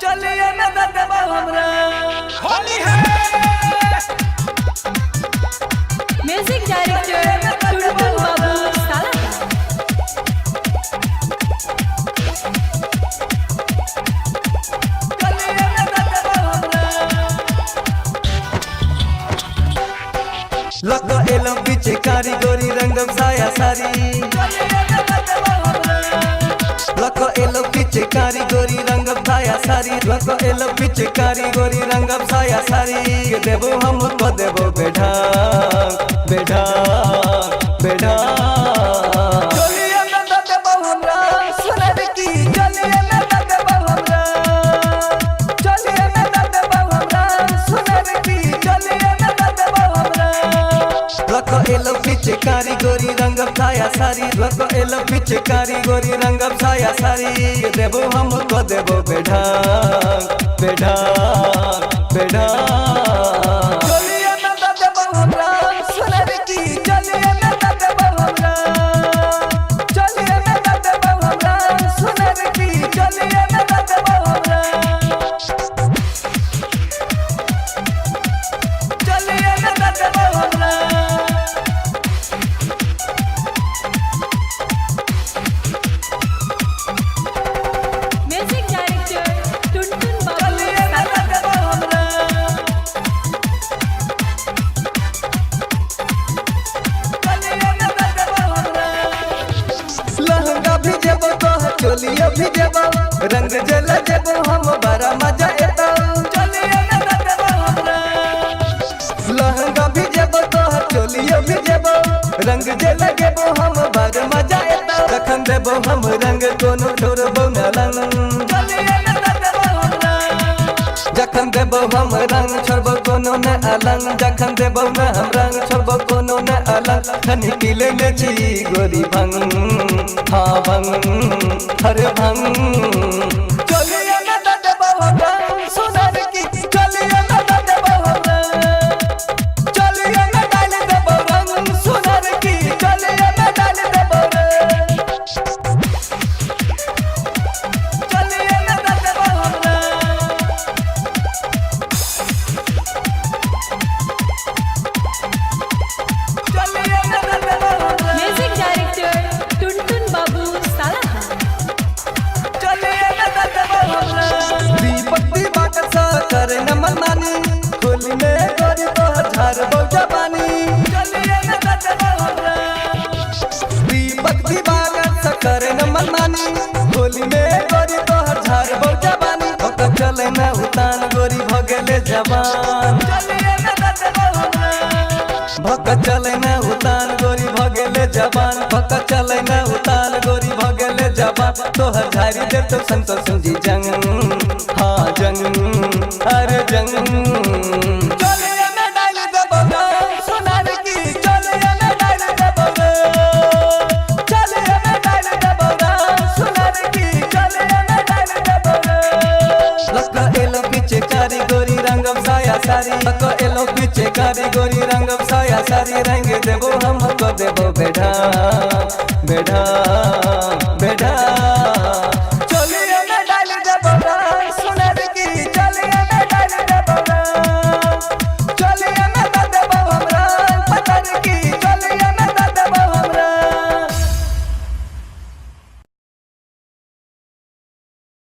चलिए न देबो हमरा। होली है। म्यूजिक डायरेक्टर टुनटुन बाबू साला। चलिए न देबो हमरा। लग एलो पीछे कारीगरी रंगम साया सारी। चलिए न देबो हमरा। लक एलो पीछे कारीगरी रंगम साया सारी। लक एलो पीछे कारीगरी रंगम साया सारी। के देबो हम को देबो बेढा बेढा बेढा। चलिए न देबो हमरा सुनर की। चलिए न देबो हमरा। चलिए न देबो हमरा सुनर की। चलिए न देबो हमरा। लक एलो पीछे कारीगरी रंगम साया सारी। लक एलो पीछे कारीगरी रंगम साया सारी। के देबो हम को देबो बेढा बेढा बेढा। चलिए न देबो हमरा सुनर की। चलिए न देबो हमरा। चलिए न देबो हमरा सुनर की। चलिए न देबो हमरा। चलिए न देबो हमरा। म्यूजिक डायरेक्टर टुनटुन बाबू चलिए न साला। देबो हमरा। चलिए न देबो हमरा। लहंगा भी जेबो तो चोलियो भी जेबो, रंग जल जेबो हम बड़ा मजा एतो। चलिए न देबो हमरा। लहंगा भी जेबो तो चोलियो भी जेबो, रंग जल जेबो हम बड़ा मजा एतो। जखन देबो हम रंग कोनो छोड़बो न लंग। चलिए न देबो हमरा। जखन देबो हम रंग छोड़बो कोनो न अलंग। जखन देबो न हम रंग छोड़बो कोनो न अलंग। खनी पी लेने छी गोरी भंग, हाँ भंग, हरे भंग। चलिए न देबो हमरा सुनर की। चलिए न देबो हमरा। चलिए न डाल देबो रंग सुनर की। चलिए न डाल देबो रंग। चलिए न देबो हमरा। चलिए न देबो हमरा। म्यूजिक डायरेक्टर टुनटुन बाबू साला। चलिए न देबो हमरा। दीपक दीवाकर सा करे न मनमानी, होली में गोरी तोहर झार बौजा बानी। चलिए न देबो हमरा। दीपक दीवाकर सा करे न मनमानी, होली में गोरी तोहर झार बौजा बानी। भक चले न उतान गोरी भ गेले जवान। चलिए न देबो हमरा। भक चले न उतान गोरी भ गेले जवान। भक चले न उतान गोरी भ गेले जवान। तोहर झारी देतो संतोष जी जंग, हाँ जंग, अरे जंग। चलिए न डाल देबो रंग सुनर की। चलिए न डाल देबो रंग। चलिए न डाल देबो रंग सुनर की। चलिए न डाल देबो रंग। लक एलो पीछे कारीगरी रंगम साया सारी। लक एलो पीछे कारीगरी रंगम साया सारी। रंग देबो हम को देबो बेढा बेढा